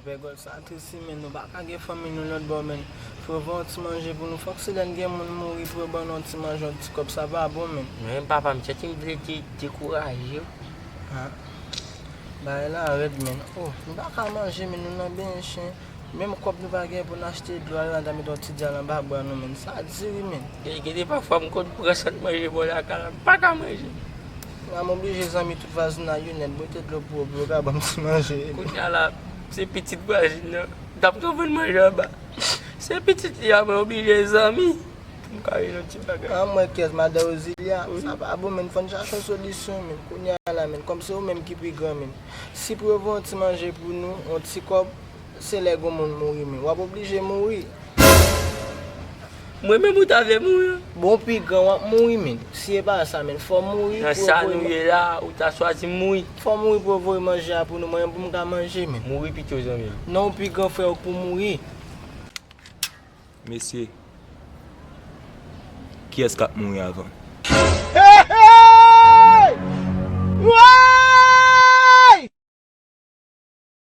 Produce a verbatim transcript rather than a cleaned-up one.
Bègòl sa tris wi, men nou pa ka gen fanmi nou lòt bò, men. Fò yo voye yon ti manje pou nou. Fòk si lè n gen moun mouri pou yo ban nou yon ti manje, yon ti kòb, sa pa bon, men. Men papa m, chèche m vle te dekouraje yo. Ha. Bagay la rèd, men. Oh, nou pa ka manje, men nou nan benyen chen. Menm kòb nou pa gen pou n achte dlo, ale nan ta met yon ti dyal anba bra nou, men. Sa di wi, men. Gen, gen de pafwa m konn pran sant manje bò lakay la, m pa ka manje. La m oblije zanmi tout vwazinaj yo nèt, bwete dlo pou yo, pou yo ka ban m ti manje. Kounye a la, se pitit vwazin nan. M t ap ka vann manje anba. Se pitit li a, mwen oblije zanmi. Pou m ka rele yon ti bagay. An mwen kèt madan Ozilia, sa pa bon, men fò n chache yon solisyon, men. Kounye a la, men, kòm se ou menm ki pi gran, men. Si pou yo voye yon ti manje pou nou, yon ti kòb, se lè gon moun mouri, men. W ap oblije mouri. Mwen menm ou ta vle mouri? Bon, pi gran, w ap mouri, men. Si e pa sa, men, fò mouri. Nan pou yo sa voye nou ye la, ou ta chwazi mouri? Fò mouri pou yo voye manje a pou nou, mwen pou m ka manje, men. Mouri pito, zanmi m. Non, pi gran frè ou pou mouri. Mesye, kiyès k ap mouri avan?